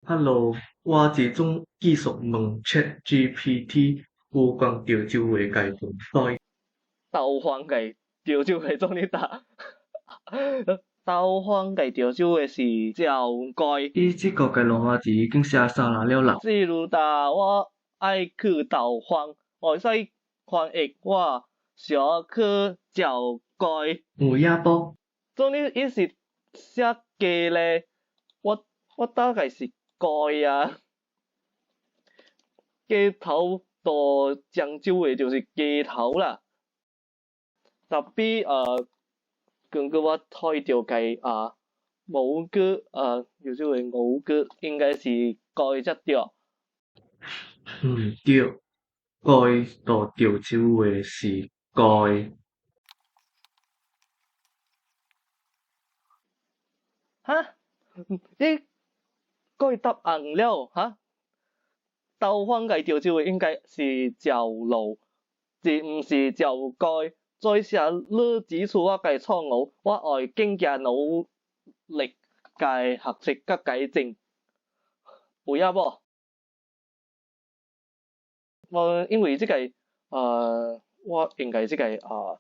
哈囉，我這陣繼續問 ChatGPT 有關潮州話个問題。豆番个潮州話創呢答？豆番个潮州話是鸟蓋。伊這個个羅馬字已經寫啥啦了啦？這路答我愛去豆番，會使翻譯我想去鳥蓋。有影無？創呢伊是寫雞咧，我大概是蓋啊。雞頭到漳州話就是雞頭啦。Tapi 根據我睇著个無語潮州話無語應該是蓋才對。毋對，蓋到潮州話是蓋。哈？你改答案了哈？豆番个潮州話應該是鳥路，而毋是鳥蓋。再寫你指出我个錯誤，我會更加努力共學習佮改進。有影無？我因為這个我應該這个潮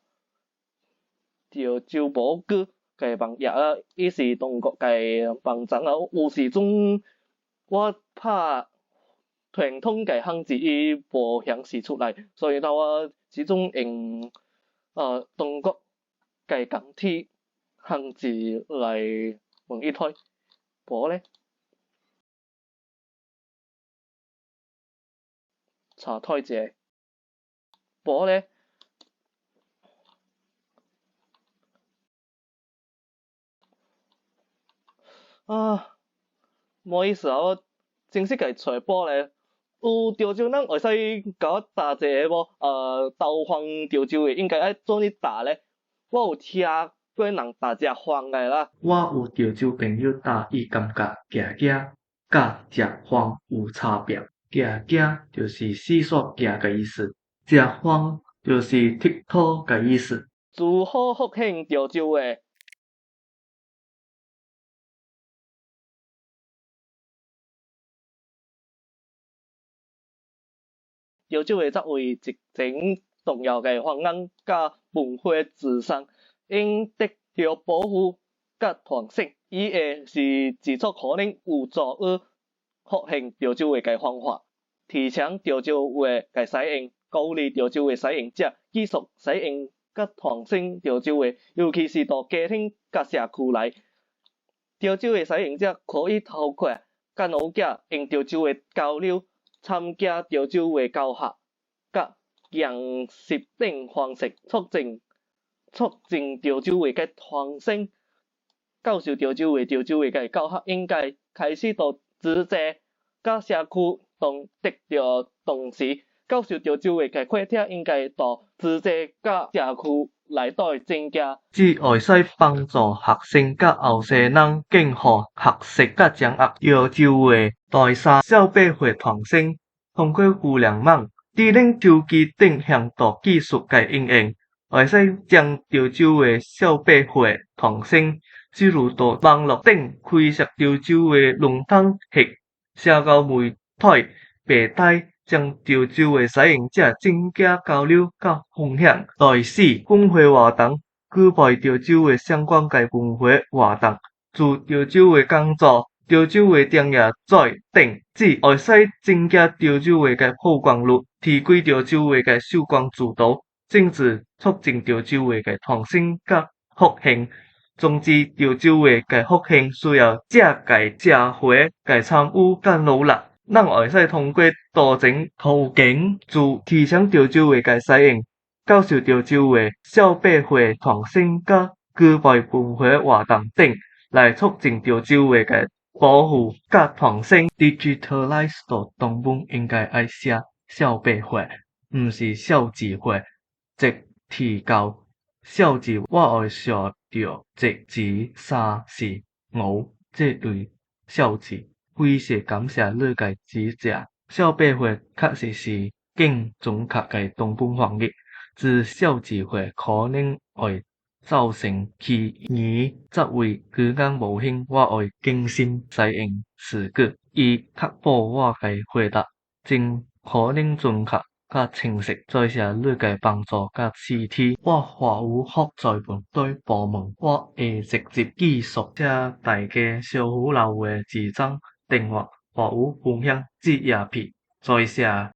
州無語个網頁啊，伊是中國個網站啊，有時陣我拍傳統个漢字伊無顯示出來，所以我這陣用中國个簡體漢字來問伊睇，無咧？查睇者，無咧？啊，無意思啊，我正式共揣寶咧。有潮州人會使共我答一下無？豆番潮州話應該愛怎呢答咧？我有聽過人答食番个啦。我有潮州朋友答伊感覺行行佮食番有差別。行行就是四處行个意思，食番就是鐵塗个意思。如何復興潮州話？潮州話作為一種重要的方言佮文化資產，應得到保護佮傳承。以下是指出可能有助於復興潮州話的方法：提倡潮州話的使用，鼓勵潮州話使用者繼續使用佮傳承潮州話，尤其是佇家庭佮社區內。潮州話使用者可以透過佮老囝用潮州話交流、參加潮州話教學佮研習等方式，促進潮州話的傳承。教授潮州話、潮州話的教學應該開始佇職場佮社區中得到重視。教授潮州話的課程應該佇職場佮社區內底增加。這會使幫助學生佮後生人更好學習佮掌握潮州話。第三，數碼化創新，通過互聯網、智能手機等現代技術个應用，會使將潮州話數碼化創新，比如佇網路頂開設潮州話論壇或社交媒體平台，將潮州話使用者增加交流佮分享。第四，文化活動，舉辦潮州話相關个文化活動，如潮州話講座、潮州話電影節等，這會使增加潮州話个曝光率，提高潮州話个相關知度，進而促進潮州話个傳承佮復興。總之，潮州話个復興需要這個社會个參與佮努力。咱會使通過多種途徑，如提倡潮州話个使用、教授潮州話、數碼化創新佮舉辦文化活動等，來促進潮州話个保護佮傳承。Digitalize 到中文應該愛寫數碼化，毋是數字化。這提高數字，我會想著一、二、三、四、五這類數字。非常感謝你个指正。數碼化確實是更準確个中文翻譯，之數字化可能會造成歧義。作為語言模型，我會謹慎使用詞句。以確保我的回答盡可能準確佮清晰。多謝你的幫助佮支持。我華語福在文對部門，我會直接記述。請大家相互留下這種電話，華語分享這頁片。多謝。